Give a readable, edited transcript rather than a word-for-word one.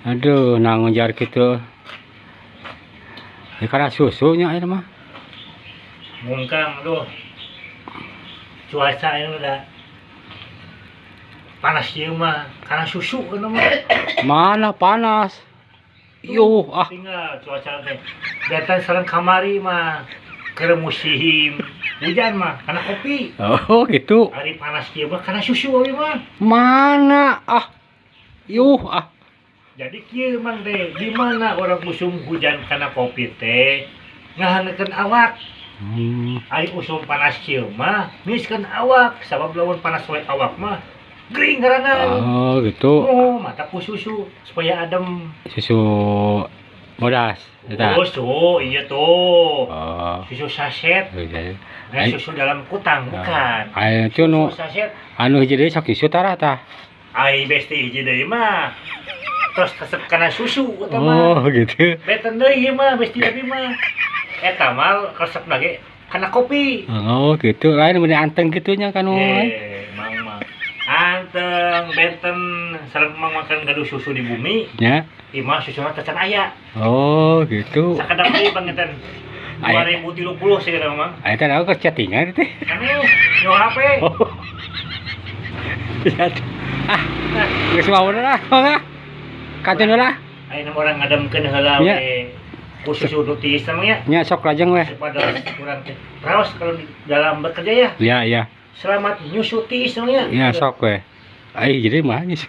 Aduh, ngangujar kitu. Ya kana susunya ieu mah. Mungkang, aduh. Cuaca ini udah panas ieu mah, karena susu kan mah. Mana panas? Yuh, ah. Tinggal cuaca teh. Datang sareng kamari mah keur musim hujan mah karena kopi. Oh, gitu. Hari panas kieu mah karena susu abi mah. Mana? Ah. Yuh, ah. Jadi kieu mang teh, di mana orang musim hujan karena kopi teh ngahaneukeun awak. Ari usum panas kieu mah niskeun awak, sabab lamun panas wae awak mah gering ngaranna. Oh, gitu. Oh, mata ku susu supaya adem. Susu bodas eta. Susu, iya tuh. Oh. Susu saset. Gitu. Nah, susu dalam kutang bukan. Ayo itu nu Susu saset. Anu hiji deui sok susu tara tah. Ai besti hiji deui mah. Terus resep kana susu eta mah. Oh, gitu. Beten deui ieu mah besti abi mah. Eta mah resep lagi kana kopi. Oh, gitu. Lain mun anteng kitu nya kanu. Eh, mang mah. Anteng benten sareng mang makan gaduh susu di bumi, Nya. ieu mah susuna teh can aya. Oh, gitu. Sakedap deui panginten. Aya. 2030 sih kata mang. Aya teh aku chattingan teh. Kami nyo HP. Oh. Ah, geus mau lah, mangga. Kantun lah. Ayeuna mah urang ngademkeun heula Nya. We. Ku susu nu tiis mah nya. Nya sok lajeng we. Supaya kurang teh. Raos kalau di dalam bekerja ya. Ya, ya. Selamat nyusu tiis mah nya. Ya sok we. Ai jadi mah nyusu.